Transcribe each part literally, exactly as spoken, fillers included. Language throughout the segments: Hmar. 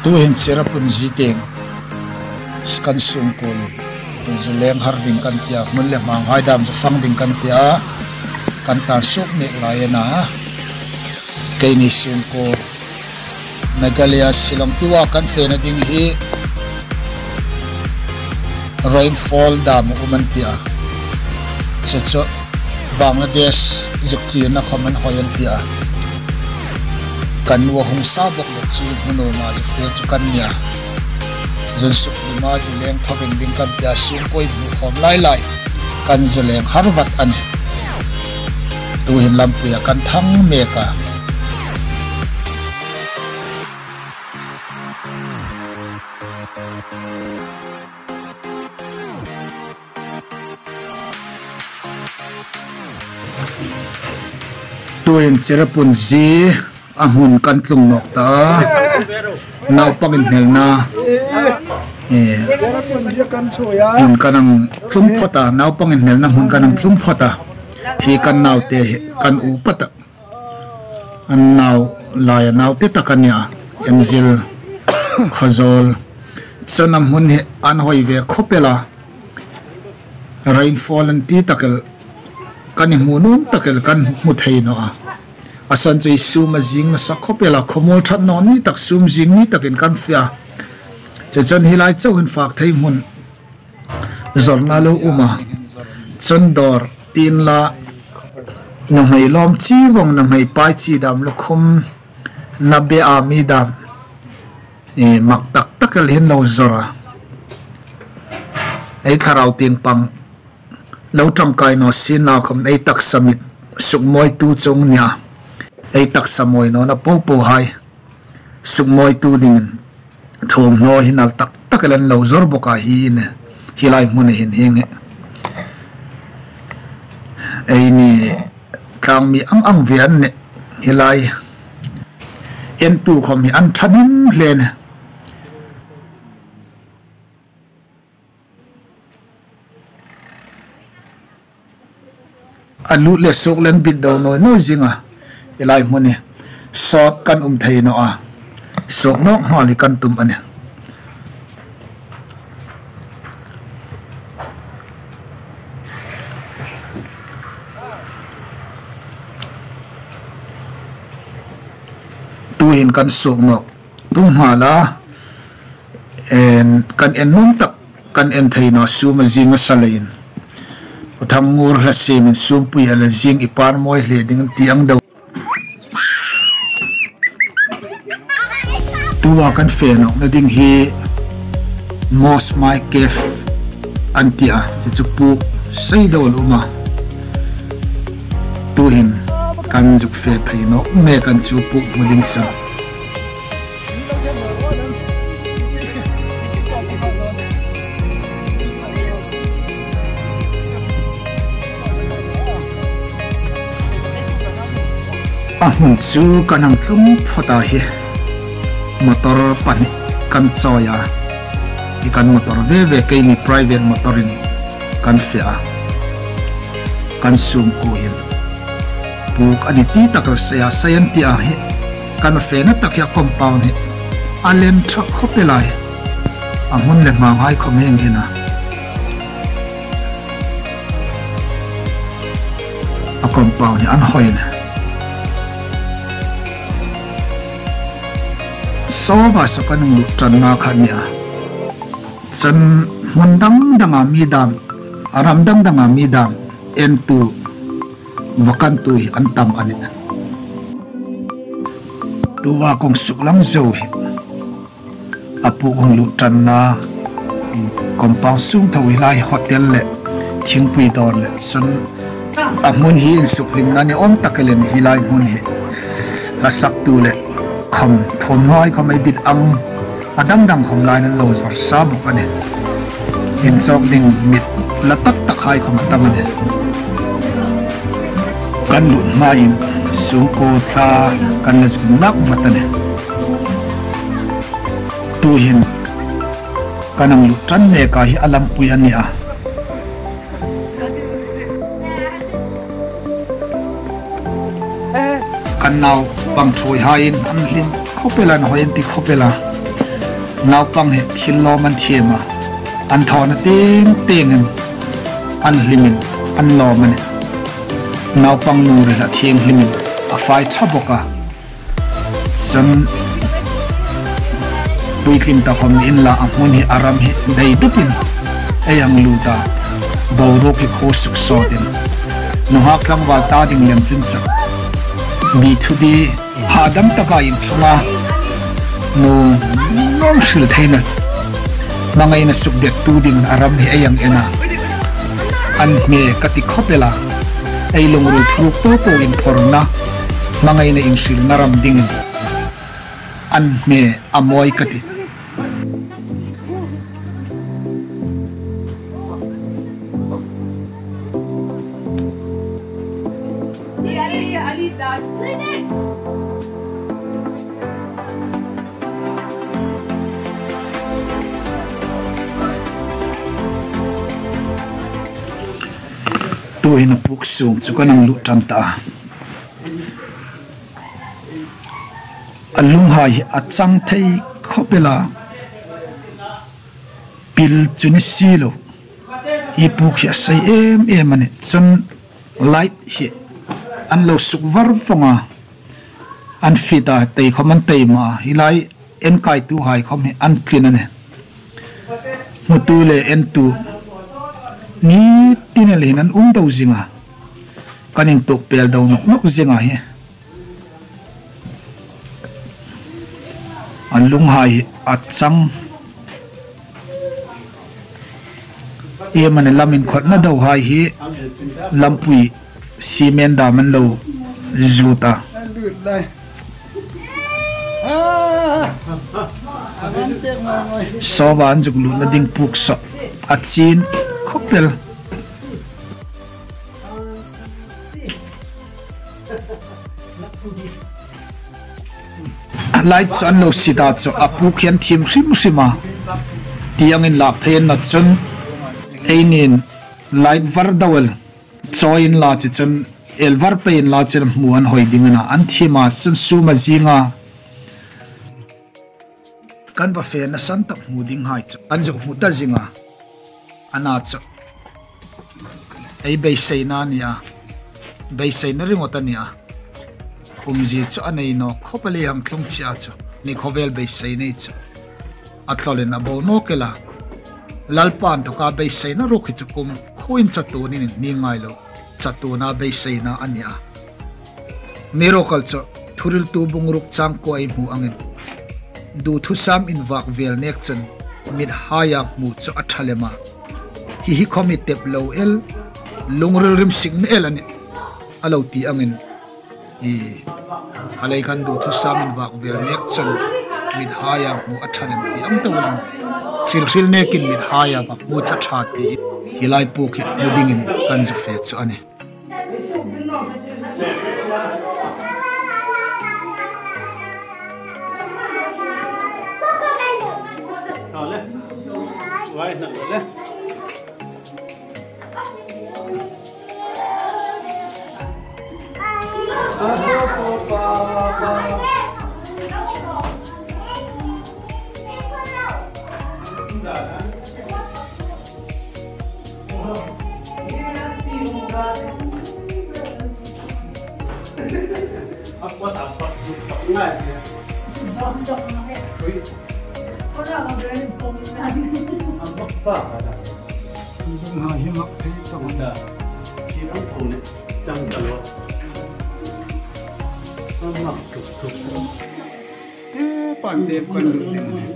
Tuhin Cherrapunji tieng kan sungkuo, zu leng har ding kan tia, hmun le hmanghai dam zu fang ding kan tia, kan tlan suok mek lai a na. Keini sungkuo Meghalaya Shillong tua kan fena ding hi rainfall dam um an tia. Chu chu Bangladesh zuk tlina khom an hoi an tia. Kan nu a hung sa bok le chu hmun a ma zu fe chu kan nia. Zun suk ni ma zu leng thawveng ding kan tia, sungkuo hmu khom lai lai. Kan zu leng har vat a nih. Tuhin lampuia kan thang mek a. Tuhin Cherrapunji a hmun kan tlung nawk ta. Naupang inhnelna, eh, hmun kan hang tlung phawt a, naupang inhnelna hmun kan hang tlung phawt a. Hi kan naute hi kan upa tak, an nau laia naute tak a nia, Angel Khawzawl. Chun a hmun hi an hoi ve khawp el a. Rainfall an ti tak el, kan hmu nuom tak el kan hmu thei naw a. A san chu sum a zing nasa khawp el a, khawmuol ṭhat naw ni tak, sum zing ni takin kan fe a. Chu chun hi lai chauh hin fak thei hmun zawrna lo um a. Chun dawr tin la, nuhmei lawm chi vong, nuhmei pai chi dam, lukhum na be a mi dam, i mak tak tak el hin lo zawr a. Ei thlarau tieng pang lo ṭangkai naw sien la khom ei taksa mit sukmawitu chu a nia. Ei taksa mawi nawna popo hai sukmawitu dingin thuomhnaw hi nal tak tak el an lo zawr bok a hi nih. Hi lai hmun hin hieng hi eini tlangmi ang ang ve an nih. Hi lai entu khom hi an ṭha hnem hle a nih. A lut le suok le an bit do nawi nawi zing a. Hi lai hmun hi sawt kan um thei naw a. Suok nawk hma li kan tum a nih. Tuhin kan suok nawk tum hma la, en, kan en nuom tak kan en thei naw, sum a zing nasa leiin. Pu Thangngur hla siemin sumpui a la zing, i par mawi hle ding an ti ang deu. Tua kan fe nawkna ding hi Moss Mai Cave an ti a, chu chu puk sei deu a um a. Tuhin kan zuk fe phei nawk mek a, chu puk hmu ding chu. A hmun chu kan hang tlung phawt a hi. Motor pahni kan chawi a. Hi kan motor ve ve, keini private motor-in kan fe a. Kan sungkuo hin puk a ni ti tak el, sei a, sei an ti a hi. Kan fena tak hi a compound hi a lien ṭha khawp el a hi. A hmun le hmanghai khom hieng hin a, a compound hi an hoi a nih. Saw va saw kan hung lut ṭanna kha a nih a. Chun hmun dang danga mi dam, a ram dang danga mi dam entu, vakantu hi an tam a nih. Tuva kong suklang zo hi a puk hung lut ṭanna compound sung tho hi lai hotel le thingpui dawr le chun a hmun hi insukhlimna ni awm tak el a nih. Hi lai hmun hi hla saktu le khom thuomhnaw khom ei dit ang a dang dang khom lai an lo zawr sa bok a nih. Inchawk ding mit la tak tak hai khom a tam a nih. Kan lut hmain sungkuo thla kan la zuk lak vat a nih. Tuhin kan hang lut ṭan mek a hi a lampui a nih a. Kan naupang thuoihaiin an hlim khawp el a, an hoi an ti khawp el a. Naupang hi thil lawm an thiem a, an thawna teng tengin an hlimin an lawm a nih. Naupang nu ri hla thienghlimin a fai ṭha bawk a. Chun puitling ta khawm ni inla, a hmun hi, a ram hi dai dupin ei hang lut a, boruok hi khuo suk sawtin, nunghak tlangval ta ding lem chun chu, mi thudier, hadam taka inṭhunga, nuom hril theina, hmangaina sukdettu dingin a ram hi ei hang en a. An hme ka ti khawp el a, ei lungril thuruk po po inphawrna, hmangaina inhrilna ram dingin an hme a mawi ka tih. Tuhin a puk sung chu kan hang lut ṭan ta. A lunghai hi a chang thei khawp el a, pil chu ni si lo. Hi puk hi a sei em em a nih. Chun light hi an lo suk var vawng a, an fit a, tei khawm an tei ma a. Hi lai enkaituhai khawm hi an tlin a nih. Hmutu le entu ni tin el hin an um do zing a, kan intuok pel do nawk nawk zing a hi. A lunghai a chang. Em a ni, lam inkhawtna dohai hi lampui cement dam an lo zut a. Saw an zuk lutna ding puk saw a chin khawp el. Light chu an lo sit a chu, a puk hi an thim hrim hrim a. Ti angin lak thei an na chun, einin light var deu el chawi inla chu chun, el var pei inla chun hmu an hawi ding a na. An thim a chun sum a zing a. Kan va fena san tak hmu dinghai chu an zuk hmu ta zing a. Ana chu ei beiseina a ni a, beiseina ringawt a ni a. Umzie chu a nei nawk khawp a, lei hang tlung chie a chu, ni khawvel beisei nei chu a thlawlin a bo nawk el a. Lalpa inthawka beiseina ruok hi chu kum khuoin chatuonin ni ngai lo, chatuona beiseina a ni a. Miracle chu Thuhriltu bung ruk chang kuo ei hmu angin, duthusam invak vel nek chun mithaia hmu chu a ṭha lem a. Hi hi khawm hi tep lo el, lungril rimsikna el a nih, a lo ti angin, i, khalei khan duthusam invak vel nek chun mithaia hmu a ṭha lem ti ang deu el. Hrilhril nekin mithaia va hmu chu a ṭha ti hi lai puk hi hmu dingin kan zu fe chu a nih. Te pan te kan lut ding a nih.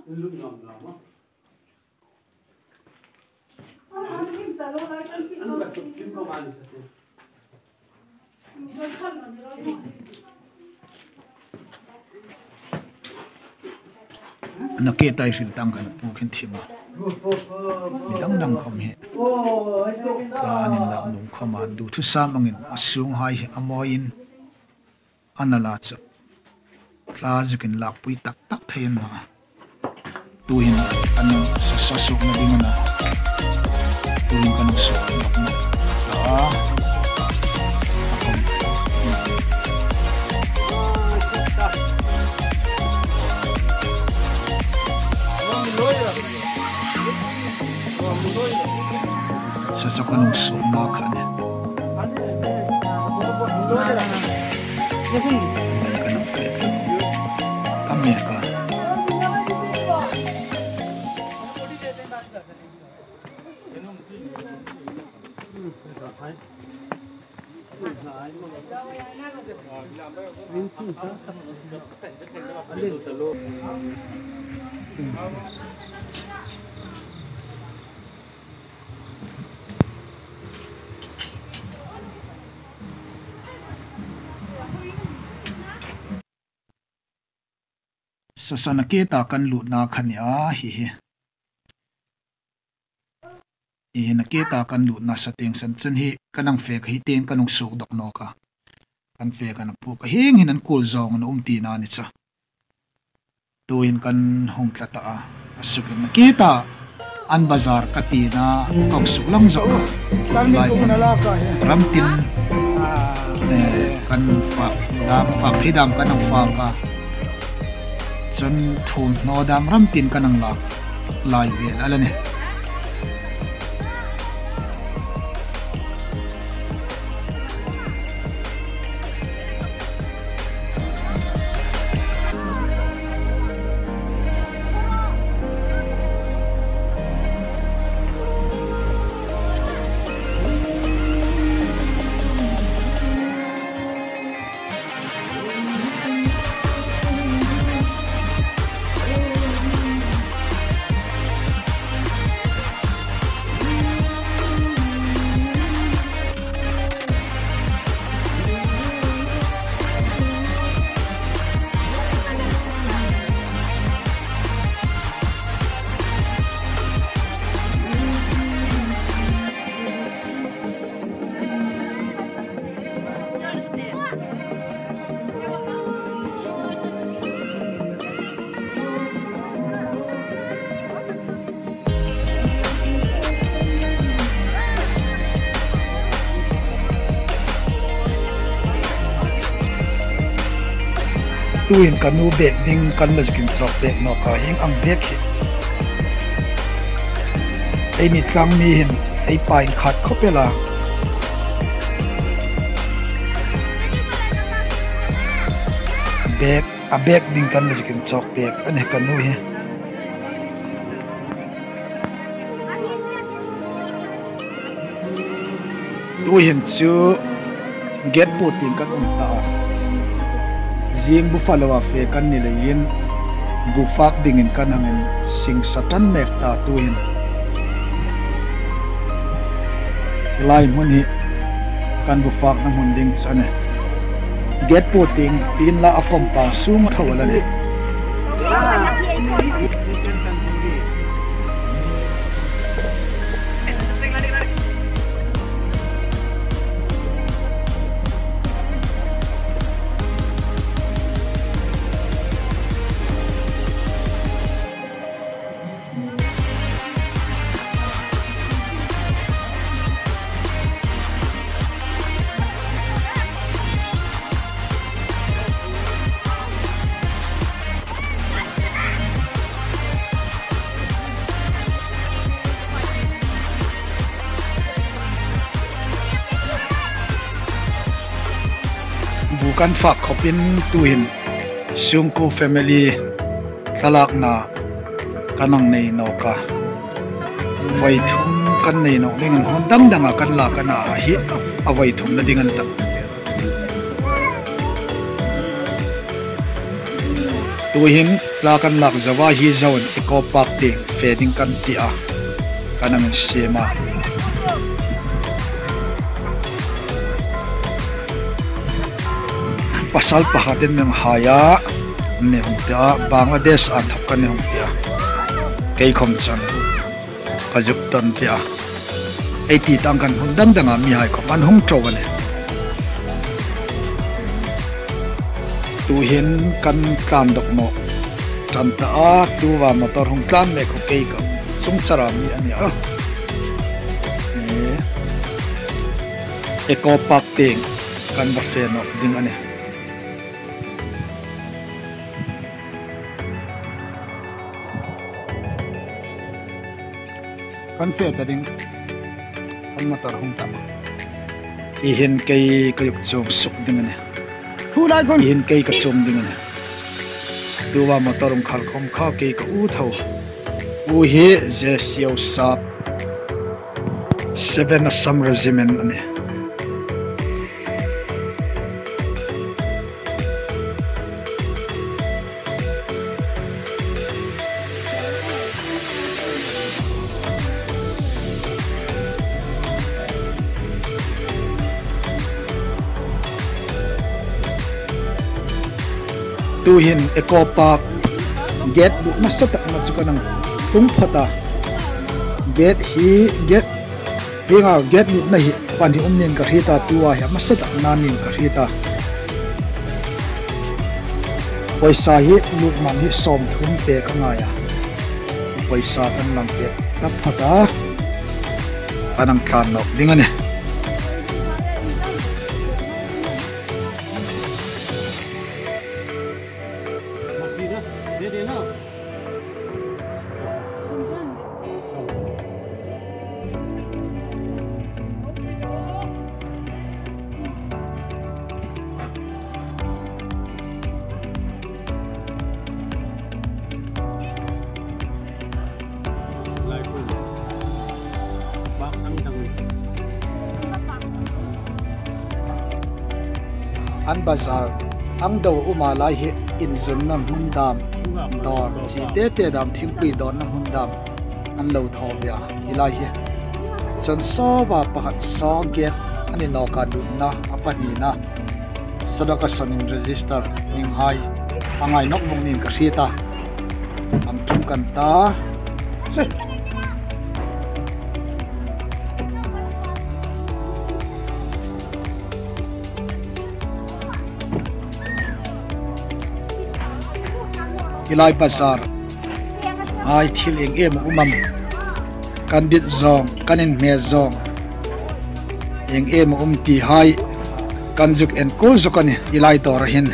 Nakie ta hril tang khan puk hin thim a. Mi dang dang khom hi. Tla an inlak nuom khom a, duthusam angin a sunghai hi a mawiin an la chu. Tla zukin lakpui tak tak thei an nih a. Tuhin kan sasa suokna ding a na. Tuhin kan suok dawk nawk ta. Sasa kan suokna kha a nih. Kan fe. Tam e ka. Sasa nakie ta kan lutna kha a nih a hi hi. Hi hi nakie ta kan lutna sa tieng san chun hi kan hang fe kha hi tieng kan hung suok dawk nawk a. Kan fe kan phu ka hieng hin an kul zawng an um tina a ni chu. Tuhin kan hung tla ta a. A sukin nakie ta an bazar ka tina kan suok lang zo. Kan mi lai tu na la ka hi. Ram tin, eh, kan fak dam, fak thei dam kan hang fak a. Chun thum hnaw dam ram tin kan hang lak lai vel a la nih. Tuhin ka nu bag ding kan la zukin chawk bag nawk a, hieng ang bag hi. Eini tlang mi hin ei pa in khat khawp el a. Bag, a bag ding kan la zukin chawk bag a nih ka nu hi. Tuhin chu gate pu tieng kan um ta a. Zing bu fa loa fe kan ni leiin bu fak dingin kan hang insing sa tan mek ta tuhin. Lai hmun hi kan bu fakna hmun ding chu a nih. Gate pu tieng tieng la a compound sung tho a la nih. Bu kan fak khawpin tuhin Sungku family thlalakna kan hang nei nawk a. Voi thum kan nei nawk dingin hmun dang danga kan lak a na hi a voi thumna ding a ni tah. Tuhin tla kan lak zo a, hi zoin Eco Park tieng fe ding kan ti a, kan hang insiem a. Pasal pakhatin mi hang hai a, an ni hung ti a, Bangladesh a inthawk kan ni hung ti a. Kei khom chun ka zuk ton ve a. Ei ti tang khan hmun dang danga mihai khom an hung ṭo a nih. Tuhin kan tlan dawk nawk ṭan ta a, tuta motor hung tlan mek khu kei ka chungchara mi a ni a. E, Eco Park tieng kan va fe nawk ding a nih. Kan fe ta ding. Kan motor hung tam. Hi hin kei ka zuk chuong suk ding a nih. Thu lai khom. Hi hin kei ka chuong ding a nih. Tuta motor hung khal khom kha kei ka u tho. U hi J C O Sap, Seven Assam Regiment a nih. Tuhin Eco Park gate lut nasa tak na chu kan hang tlung phawt a. Gate hi, gate hienga gate lutna hi pahni um niin ka hriet a, tuta hi a hmasa tak na niin ka hriet a. Pawisa hi lut man hi sawmthum pek a ngai a. Pawisa kan lang pek ta phawt a. Kan hang tlan nawk ding a nih. An bazar ang deu um a, lai hi inzunna hmun dam, dawr chi te te dam, thingpui dawnna hmun dam an lo thaw ve a, hi lai hi. Chun saw va pakhat saw gate a ni nawk a, lutna a pahnina. Sadaka sanin register ninghai a ngai nawk vawng niin ka hriet a. An ṭum kan ta. Hi lai bazar hai thil eng eng a um am, kan dit zawng, kan inhme zawng, eng eng a um ti hai kan zuk enkawl zawk a nih, hi lai dawra hin.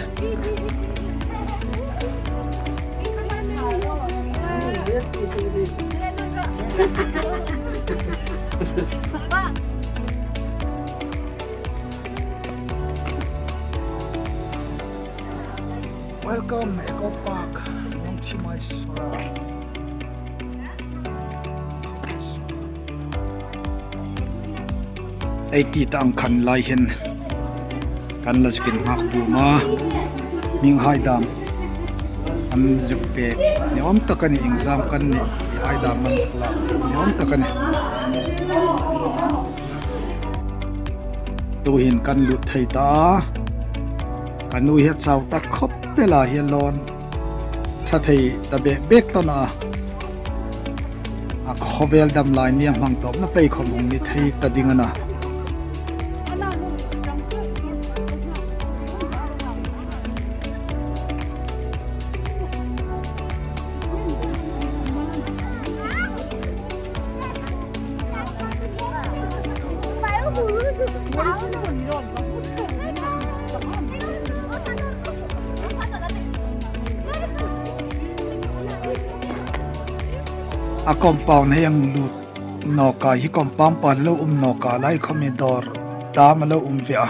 Welcome, Eco Park, Nongthymmai Sora. Ei ti tah ang khan lai hin kan la zuk innghat pum a. Mihai dam an zuk pek ni awm tak a nih, exam kan nih, mihai dam an zuk lak ni awm tak a nih. Tuhin kan lut thei ta a. Ka nu hi a chau ta khawp el a, hi a lawn ṭha thei ta bek bek ta naw a. A khawvel dam lai nia hmang tawpna pei khawm hung ni thei ta ding a na. A compound hei ang lut nawk a, hi compound pa lo um nawk a, lai khawm hi dawr dam a lo um ve a.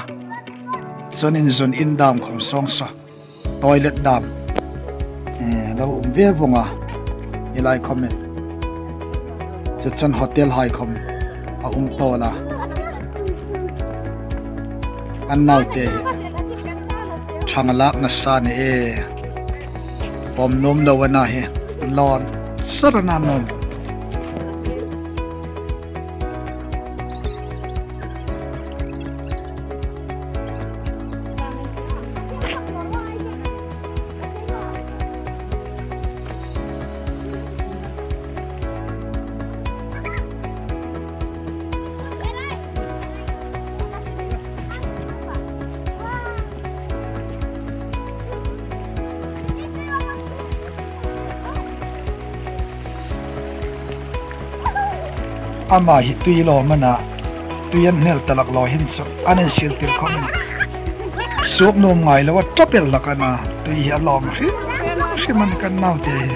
Chuan inzun in dam khawm sawng saw. Toilet dam, eh, lo um ve vawng a, hi lai khawm hi. Chu chuan hotel hai khawm a um tawl a. An naute hi ṭhang a lak nasa ni e. Pawm nuom lo a na hi, lawn sar a na nuom. Ama hi tui lawm a na, tui an hnel ta lak law hin chu an insil tir khawmin. Suok nuom ngai lo a, ṭap el hlak a na, tui hi a lawm hrim hrim a ni kan naute hi.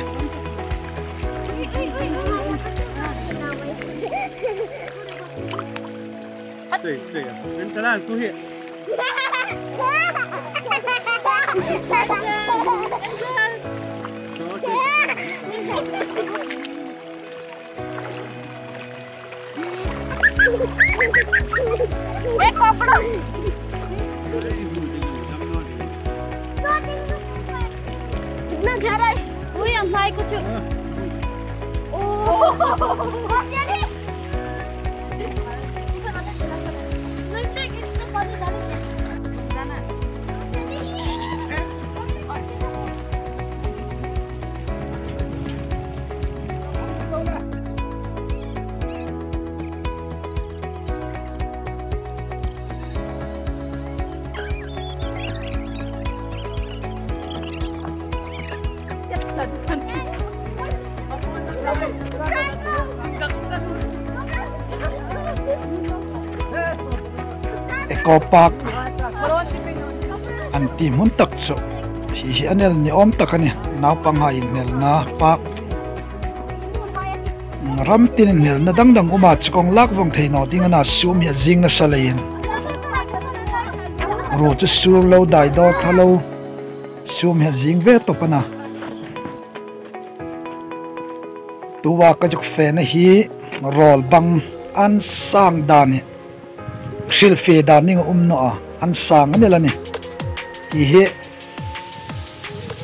ए, पकड़ो। कितना गहरा है? वही हम भाई कुछ। ओ। Eco Park an ti hmun tak chu hi hi an el ni awm tak a ni, naupanghai inhnelna park. Ram tin inhnelna dang dang um a, chu kawng lak vawng thei naw ding a na, sum hi a zing nasa leiin. Ruo chu sur lo, dai dawr ṭha lo, sum hi a zing ve tawp a na. Tuta ka zuk fena hi rawl bang an sang dan hi. Hrilfie dan ding a um naw a, an sang a ni el a nih. Hi hi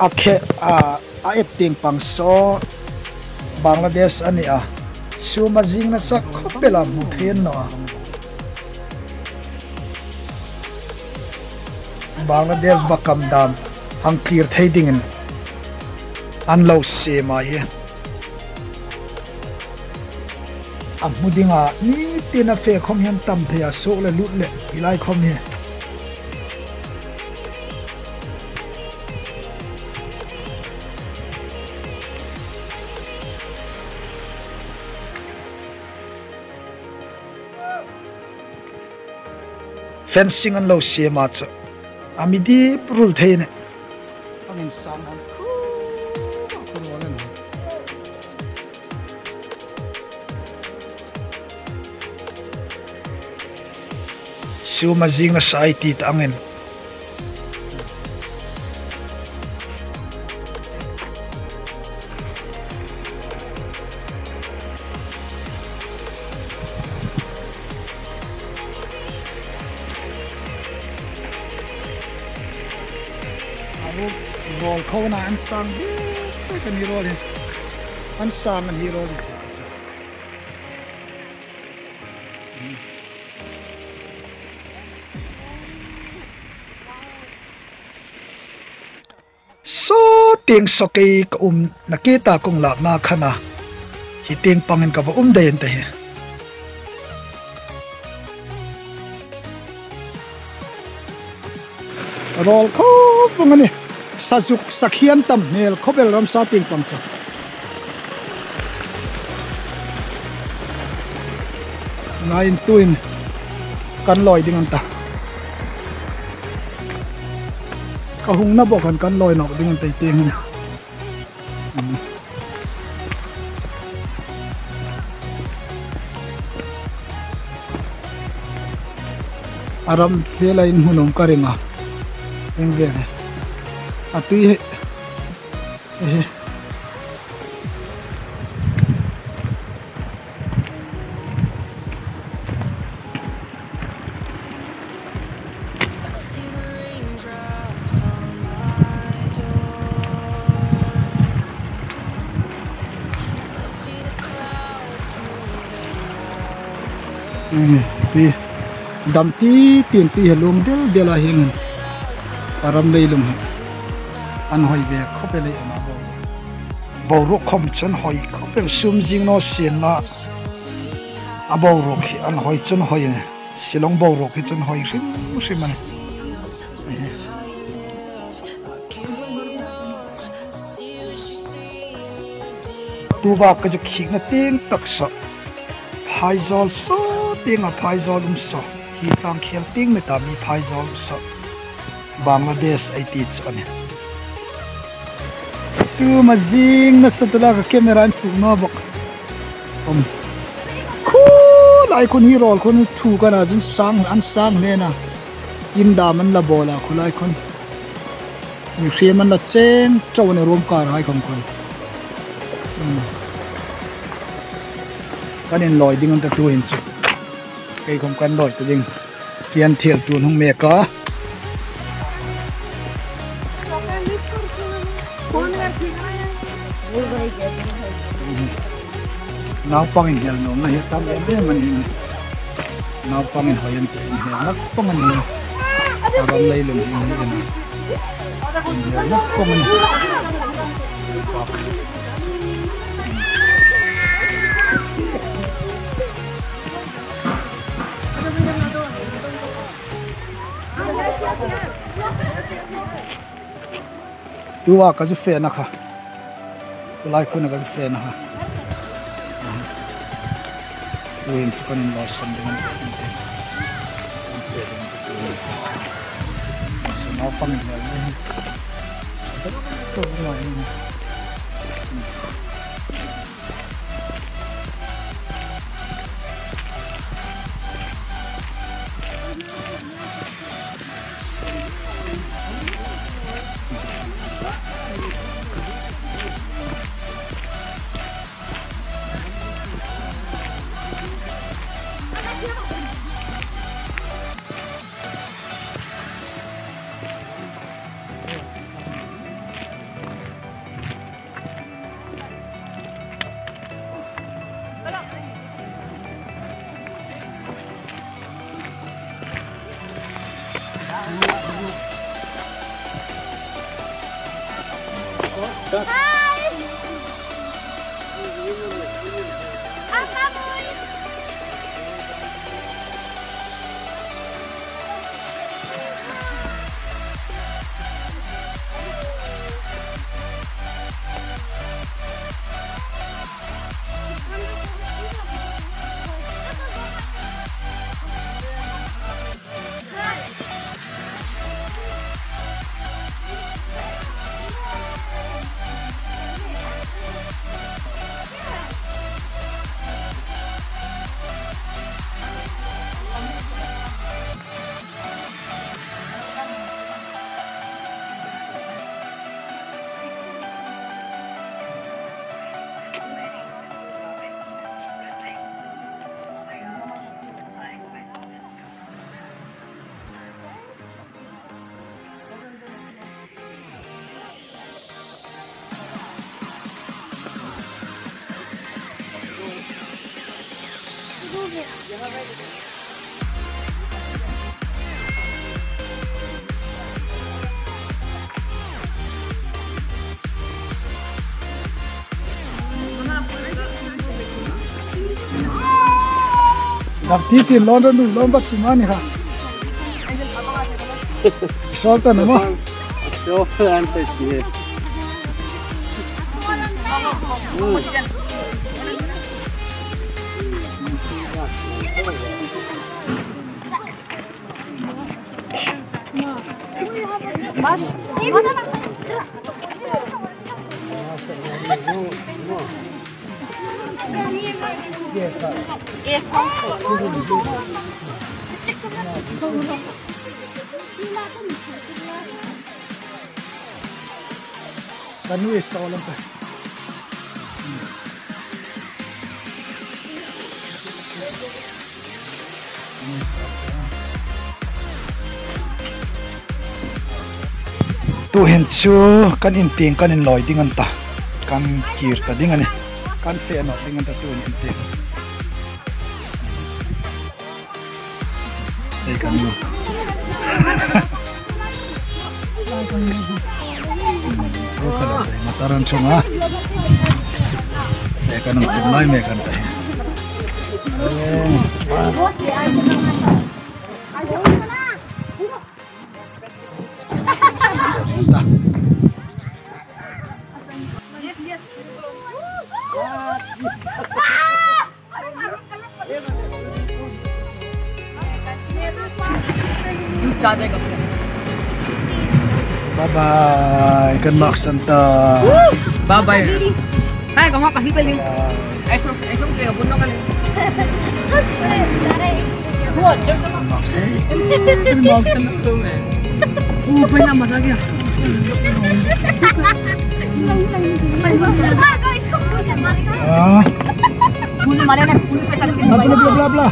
a khe, a, a ep tieng pang saw Bangladesh a ni a. Sum a zing nasa khawp el a, hmu thei naw a. Bangladesh bakam dam hang thlir thei dingin an lo siem a hi. A hmu dinga ni tina fe khawm hi an tam thei a, suok le lut le hi lai khawm hi. Fencing an lo siem a chu a mi dip rul thei a nih. An insang an khu, khu ruol an. Sum a zing nasa ei ti ta angin. A ruol khawna an sang bik bik a ni ruol hi. An sang a ni ruol hi. Saw tieng saw kei ka umna kei ta kawng lakna khan a, hi tieng pangin ka va um dai an ta hi. Rawl khawp vawng a nih. Sa zuk sa khi an tam hmel khawp el ram sa tieng pang chu. Ngai in tuin kan lawi ding an ta. Ka hungna bawk khan kan lawi nawk ding an ta hi tieng hin. A ram hi lai in hmun um ka ring a. Ring ve le. A tui hi. Hi hi. Ui, ti dam ti tin ti hi lum del del a hieng hin. A ram leilung hi an hoi ve khop el a nih. Boruok khom chun hoi khop el, sum zing naw sien la. A boruok hi an hoi chun hoi a nih. Shillong boruok hi chun hoi hrim hrim a nih. Tuva ka zuk khikna tieng tak saw, phaizawl saw tienga phaizawl um saw, hi tlangkhel tieng mita mi phaizawl saw, Bangladesh ei ti chu a nih. Sum a zing nasa tu la, ka camera in fuk naw bawk. Um. Khulai khun hi rawl khun thu ka na zun sang, an sang hle a. In dam an la bawl a khulai khun. Mihriem an la cheng chau a nih, ruom kar hai khom khun. Hmm. Kan inlawi ding an ta tu hin chu. Kei khom kan lawi ta ding. Kian thiel tu hung mek a. Naupang inhel nuomna hi tam em em a nih. Naupang in hoi an ti, inhel naupang a nih. A ram leilung hi inhel naupang a nih. Tuva ka zu fe na kha. Khulai khun ka zu fe na kha. Tuhin chu kan inlawi san ding. Sa naupang inhel ni. Tu mai ni. Dam ti tin lon ron lon bat tu mani ha. Sol ta na mo. Sol ta an pe ti. Kan nuoi saw lam ta. Tuhin chu kan intieng kan inlawi ding an ta. Kan kir ta ding a nih. Kan fe nawk ding an ta tuhin intieng. Ei kan lo. Ro ka lo, ma taran chunga. Ei kan lo, tum lai me kan tai. Bye bye, kan maksan ta. Bye bye. Hai, ka hma ka hi ka ling. Ai, ai, ai, ka bun na ka ling. Kan maksan. Kan maksan ta. Oh, bye na, masa kya? Ah. Bla, bla, bla, bla.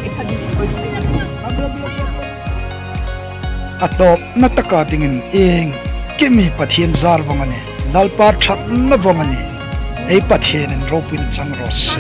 A tawpna taka dingin iengkim hi Pathien zar vong a nih. Lalpa ṭhatna vong a nih. Ei Pathienin ropuina chang raw se.